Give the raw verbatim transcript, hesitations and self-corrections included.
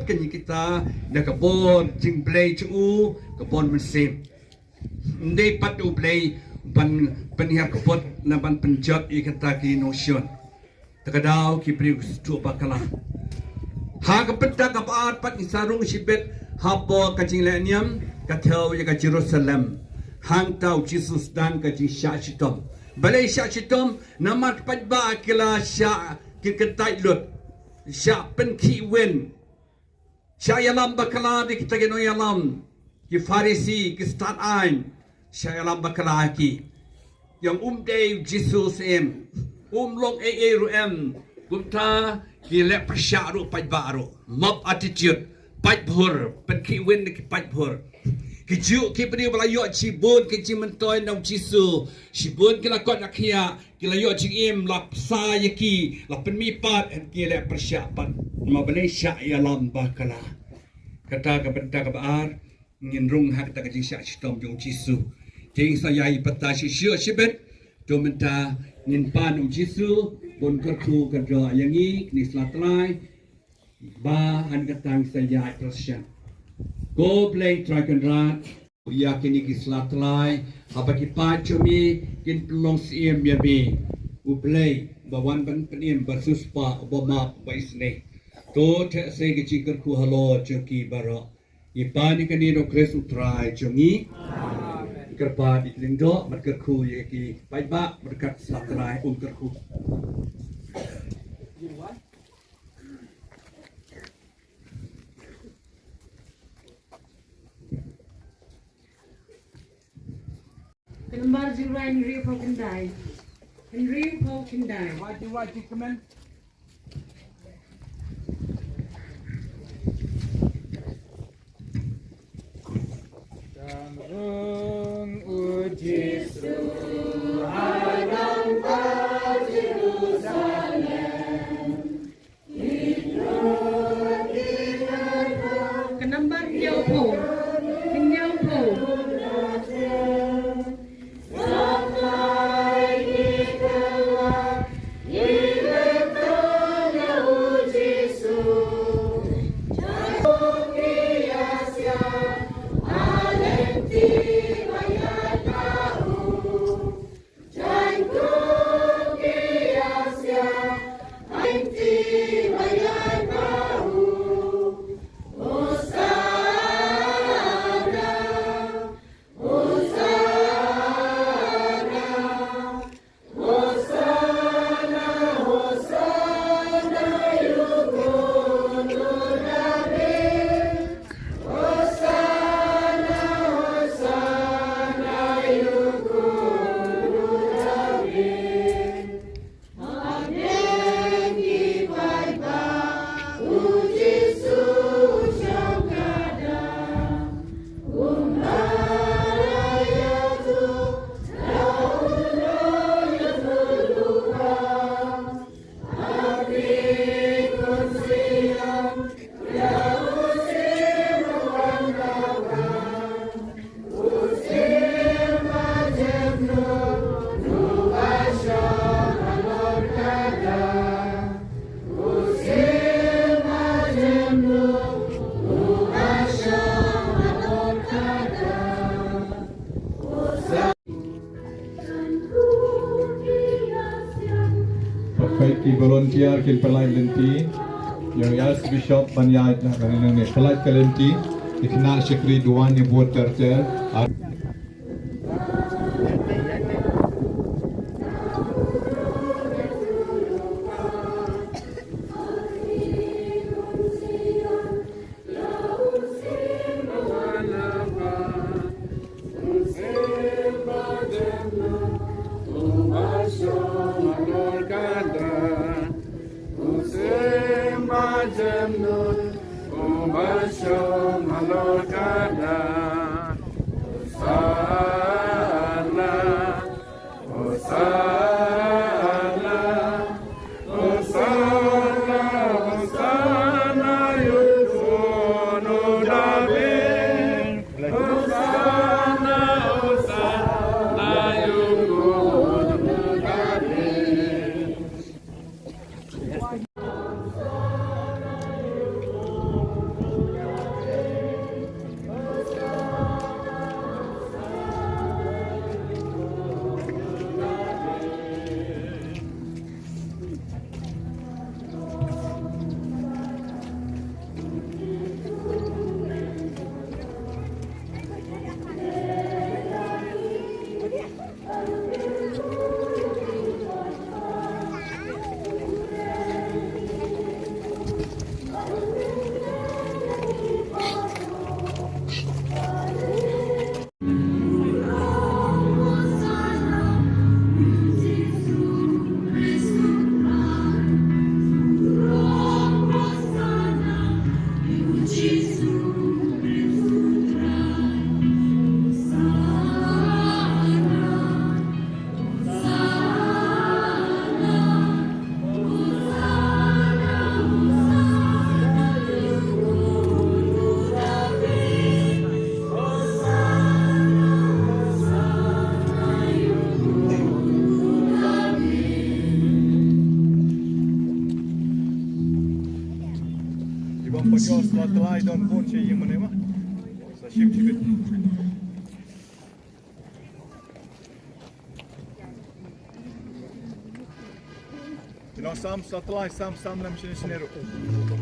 Kane kita da ka bor jingblei jong u, ka bor mynsiem. Ym dei pat u Blei ban pynhiar ka bor na ban pynjot ïa kata ki nongshun. Ta ka daw ki briew ki sdang bakla. Ha ka bynta kaba ar pat ngi sa rung shibit haba ka jingleh niam ka thew ïa ka Jerusalem. Hangta u Jisu u sdang ka jingshah shitom. Balei shah shitom? Namar ki paidbah ki la shah ki kyntait lut. Shah pynkhih win. Shah ïalam bakla da kita ki nongïalam, ki Pharisi, ki stad aiñ. Shah ïalam bakla ha ki. Ïa um dei u Jisu syiem. Um long ei ei ruh em. Kumta ki leh pyrshah ruh paidbah ruh. Mob attitude. Paidbah, pynkhih win da ki paidbah. Ki Jiw ki briew ba la ïoh shibun ki jingmyntoi na u Jisu. Shibun ki la kot na khia. Ki la ïoh jingim, la pynsa ïa ki, la pynmih pat, ki leh pyrshah pat. Namar balei? Shah ïalam bakla. Kata ka bynta kaba ar, ngin rung ha kata ka jingshah shitom jong u Jisu. Te ngin sa ïai pyrta shisha shibit. To mynta ngin pan u Jisu, bun kyrkhu ka dro ïa ngi, kine sla tlai. Ba han kata ngin sa ïai pyrshah. Ko Blei Trai Kynrad. Ïa kine ki sla tlai, haba ki paid jong me kin pynlong syiem ïa me. U Blei, ba wan ban pynim, ba siewspah, ba map, ba isynei. To theh sei ka jingkyrkhu halor jong ki baroh. Ngi pan ïa kane ha u Khrist u Trai jong ngi. Amen. Kyrpad ïa ki lyngdoh, bad kyrkhu ïa ki paidbah, bad kat sla tlai, um kyrkhu. Ka nambar jingrwai hynriewphew khyndai. Hynriewphew khyndai. Wai, wai, comment. Kan rung u Jisu ha nangta Jerusalem. Ka nambar hynñiewphew. Hynñiewphew. Peit ki volunteer kin pynlait lynti. Ïa u Archbishop ban ïaid na kane, pynlait ka lynti. Ki khynnah shakri duwan ïa bud ter ter. Bam pynïoh sla tlai don bun shi ïing mane ma. Sa shim shibit. Ki long sam sla tlai, sam sam lem shane shane ruh.